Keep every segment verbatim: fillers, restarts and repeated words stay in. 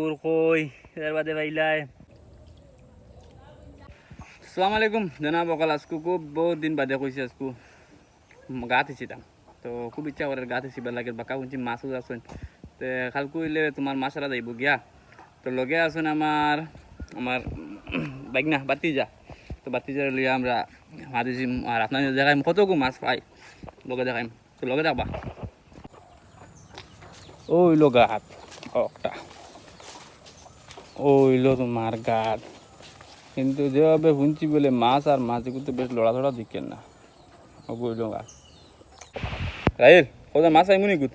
মাগুর কই, এর বাদে পাইলায়। আসসালামু আলাইকুম জনাব অকল, আজকু খুব বউত দিন বাদে কইছি আজকু গাত হিছিতাম। তো খুব ইচ্ছা করের গাত হিছিবার লাগি, বাক্কা হুনছি মাছ উজ আছইন। তে কালকু অইলে তুমার মাছ আরা যাইবো গিয়া। তো লগে আছইন আমার, আমার বাইগনা, ভাতিজা। তো ভাতিজারে লইয়া আমরা মাছ দিছি, আর আপনারারে দেখাইমু কতগু মাছ পাই, লগে দেখাইমু। তো লগে থাকবা। অউ অইলো গাত, অটা। অউ অইলো তুমার গাত। কিন্তু যেভাবে হুনছি বুলে মাছ আর মাছ, এগুতো বেশ লড়াচড়া দেখি না। অউ অইলো গাত। রাহিল, কত মাছ আইমু নি গুত?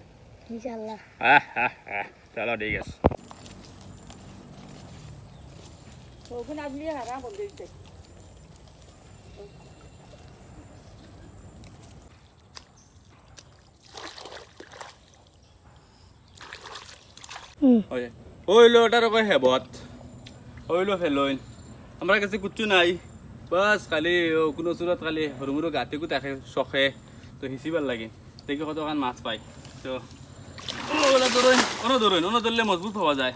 ইনশাআল্লাহ। আহ, আহ, আহ। চলো, ঠিক আছে। হুম। অউ যে, অউ অইলো ওটার কয় হেবত, অউ অইলো ফেলইন। আমরার গেছে কুচ্ছু নাই, বাস খালি অউ কুনু সুরত খালি হুরুমুরু গাতিগু থাকে শখে, তো হিছিবার লাগি। দেখি কতখান মাছ পাই। তো অউ ওলা ধরইন, অনো ধরইন, অনো ধরলে মজবুত পাওয়া যায়,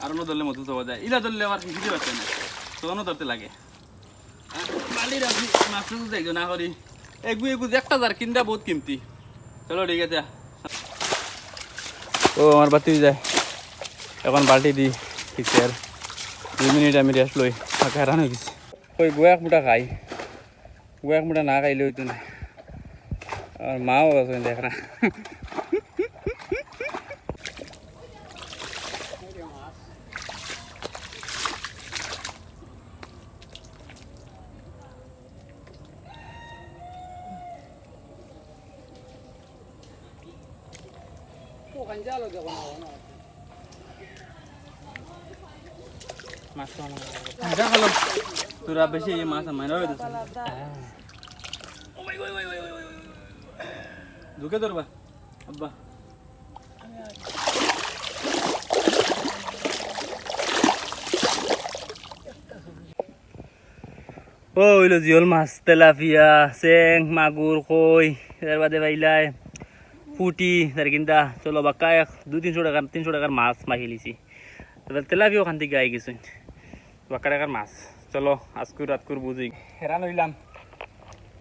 আর অনো ধরলে মজবুত পাওয়া যায়, ইলা ধরলে আবার হিছিতে পারতে না, তো অনো ধরতে লাগে। বালতি রাখি, মাছ তো দেখো না করি। এগু, এগু যে একটা জারকিনটা বউত কিমতি। চলো, ঠিক আছে। ও, আমার বাতি যায়। এখন বালতি দি, ঠিক আছে। দুই মিনিট আমি রেস্ট লই, আমাকে হেরান অই গেছি। ওই গুয়া এক মুঠা খাই, গুয়া এক মুঠা না খাইলে অইতো না। আমার মাও আছে, দেখ না। মাছ তো আমার। যা হলো। তোরা বেশি এই মাছ আমার নয় তো। ঢুকে ধরবা। আব্বা। ও অইলো জিওল মাছ, তেলাপিয়া, চেং, মাগুর, কই, এর বাদে পাইলায়, পুটি, জারকিন্দা। চলো, বাক্কা এক দুই তিনশো টেকার, তিনশো টেকার মাছ মারিলিছি। তবে তেলাপিয়া অখান থাকি আই গেছে। বাক্কা টেকার মাছ। চলো, আজকুর রাতকুর বুঝি। হেরান অইলাম।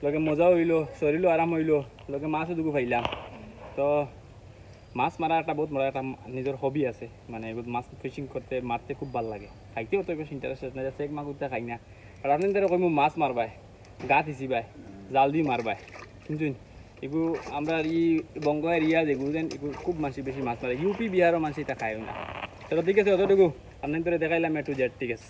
লগে মজাও অইলো, শরীরও আরাম অইলো, লগে মাছও দুগু পাইলাম। তো মাছ মারা একটা বউত বড় একটা নিজর hobby আছে, মানে, এগুলো মাছ fishing করতে, মারতে খুব ভালা লাগে। খাইতেও তো বেশ interested না, যে চেক মাগুরটা খাই না। আর আপনারারে কইমু মাছ মারবায়, গাত হিচিবায়, জাল দি মারবায়, বুঝছইন? এগু আমরার ই বঙ্গ area যেগু যেন, এগু খুব মানষে বেশি মাছ মারে। ইউপি, বিহারও মানষে ইতা খায়ও না। চলো, ঠিক আছে, অতটুকু আপনারারে দেখাইলাম A to Z, ঠিক আছে।